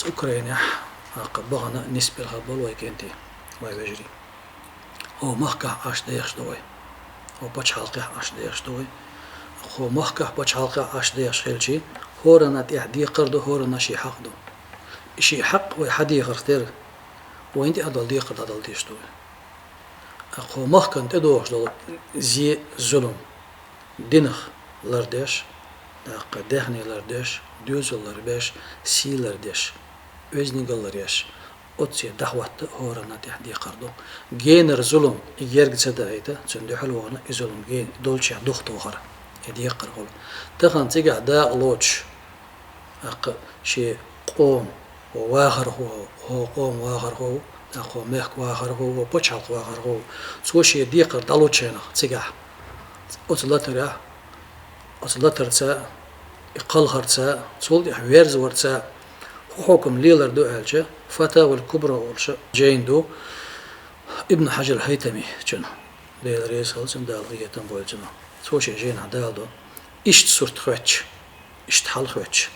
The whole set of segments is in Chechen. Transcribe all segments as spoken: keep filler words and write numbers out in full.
Украинехь, тӀаккха бахана нисбелхар болу вай кӀентий, вай вежарий. Хьо махкахь Ӏаш дехаш ду вай. Хьо пачхьалкхехь Ӏаш дехаш ду вай. Хьо махкахь пачхьалкхехь Ӏаш дехаш хилчий, хӀоранна тӀехь декхар ду, хӀоранна шен хьакъ ду. И шен хьакъ вай хьадехарх тера, вайна тӀехь долу декхар дӀадала дезаш ду вай. Хьо махкана тӀедогӀуш долу зе, зулам, динах лардеш, тӀаккха даьхни лардеш, доьзал ларбеш, сий лардеш, оьздангалла ларъеш, оццу дахьотта хӀоранна тӀехь декхар ду. Генара зулам и герга ца даийта, цунна дуьхьал вахана и зулам ген долччехь духтохар, и декхар хуьлу. Тахана цигахь дакъа лоцуш, тӀаккха шен къоман вахархо, хьо къоман вахархо ву, тӀаккха хьо мехкан вахархо ву, пачхьалкхан вахархо ву. Цо шен декхар дӀалучу хенахь цигахь, оцу латарехь, оцу латарца, и кхалхарца, цул тӀаьхьа верзаварца, хӀун хьукам лелар ду аьлча, Фатавал Кубра олуш жайна ду Ибн Хьажар Хьайтамичун, Дела реза хуьлда цунна, Дала къинхетам бойла цунах. Цо шен жайнахь даладо, иштта сурт хоьттуш, иштта хьал хоьттуш,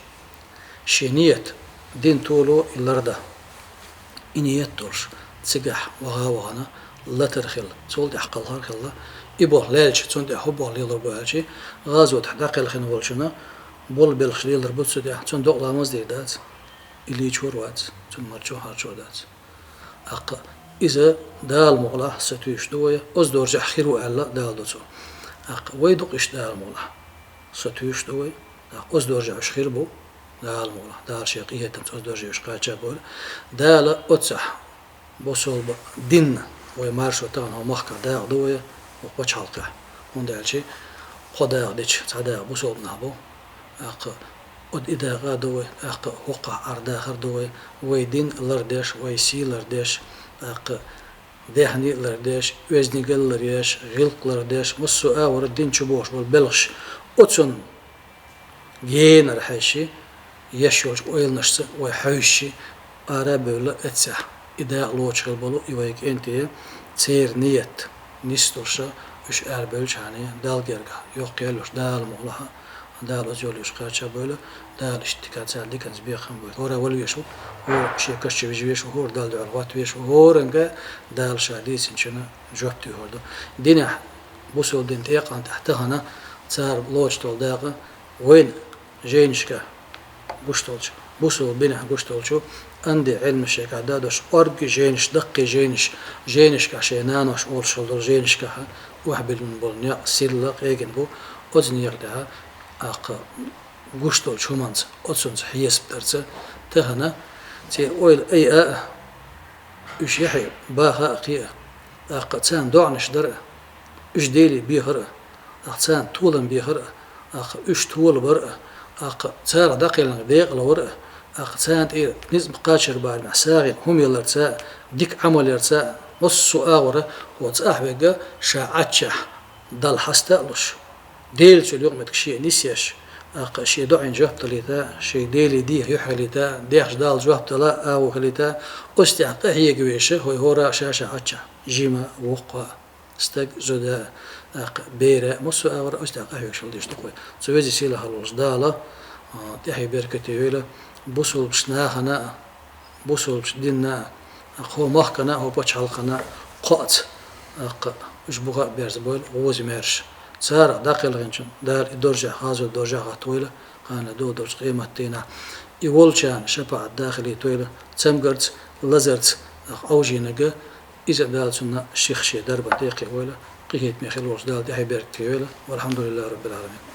шен ният, дин толо и лардан, и ният долуш, цигахь ваха а вахана, латар хилла, цул тӀаьхьа кхалхар хилла, и болх лаьлча, цунна тӀехь хӀун болх лелор бу аьлча, гӀазотехь дӀакхелхина волчунна болу белхаш лелар бу цу тӀехь, цунна докъа ламаз дийр дац, и лийчор вац, цунна марчо хьарчо дац. ТӀаккха иза Дала мукъалахь сатуьйсуш ду вай, оцу доржехь хир ву аьлла даладо цо. ТӀаккха вай дукха иштта Дала мукъалахь сатуьйсуш ду вай. ТӀаккха оцу доржехь уьш хир бу, Дала мукъалахь, Дала шен къинхетамца оцу доржехь уьш кхача а бойла. Дала оццахь бусалба динна вай маршо тахана хӀокху махкахь дакъа ду вай, хӀокху пачхьалкхехь. ХӀунда аьлча кхо дакъа дича, цхьа дакъа бусалба нах бу, тӀаккха оцу и дакъа а ду вай, тӀаккха хӀокхахь Ӏардахар ду вай, вай дин лардеш, вай сий лардеш, тӀаккха даьхни лардеш, оьздангалла ларъеш, гӀиллакх лардеш, массо а агӀора дин чу бохуш болу белхаш, оцунна генара хьаьжча, еш йолчу ойланашца вай хьаьвсча, ара а бевлла эццехь, и дакъа лоцуш хила болу и вай кӀентий, церан ният нисдолуш, уьш арабевллачхьана, Далла гергахь йоккха ял йолуш, Дала мукъалахь, Дала оцу йолу уьш кхача а бойла, Дала иштта дика царна диканца бекхам бойла. ХӀора вала везаш ву, хӀора шен каш чу вижа везаш ву, хӀора Далла дуьхьал гӀоттавезаш ву, хӀоранга Дала ша дийцинчунна жоп туьйхур ду. Динехь, бусалба динан тӀекъан тӀехь тахана цара лоцуш долу дакъа вайна жайнашкахь гуш долчу, бусалба динехь гуш долчу Анди Ӏилманчашкахь дадош, кӀорггера жайнаш, даккхий жайнаш, жайнашкахь шайн наноша олуш хила долу жайнашкахь охьабиллина болу некъ сирла къегина бу, оцу некъа тӀехь, тӀаккха гуш долчу хӀуманца, оцунца хьесап дарца, тахана церан ойла айа а, уьш яхье баха а кхиа, тӀаккха царна доӀанаш дара а, уьш Деле бехара а, тӀаккха царна толам бехара а, тӀаккха уьш толабара а, тӀаккха царах дӀакхелхинарг декъала вара а, тӀаккха царна тӀера ницкъ кхачар барамехь сагӀина хӀума яларца а, дика Ӏамал ярца а, массо а агӀора хӀоца ахь вегга ша Ӏаччехь Далла хьаста а луш, Делаца юкъаметтиг шен нисъеш, тӀаккха шен доӀина жоп далийта, шен Деле деха юьхь хилийта, дехча Далла жоп дала а агӀо хилийта, оцу тӀехь къахьега веша, хӀой хӀора а ша-ша Ӏаччехь, жима а, воккха а, стаг а, зуда а, тӀаккха бер а, массо а агӀора оцу тӀехь къахьоьгуш хила дезаш ду вай. Цу везачу сийлахь волчу Дала, а, тӀаьхье беркате йойла, бусалбачу нахана а, бусалбачу динна а, хӀокху махкана а, хӀокху пачхьалкхана а кхоаца, тӀаккха уьш буха а берзабойла, гӀоза-маьрша. Царах дӀакхелхинчунна Дала и доржехь, хазо доржехь гӀаттавойла, кхана догӀу долчу къематдийнахь. И волчарна шапаӀат дахалийтойла, цамгарца, лазарца, тӀаккха Ӏовжийнарг а, иза а Дала цунна сиха шен дарбан тӀе кхиавойла, къинхетаме хила волчу Дала тӀаьхье беркате йойла. Валхьамдулиллахи Раббил Ӏаламин.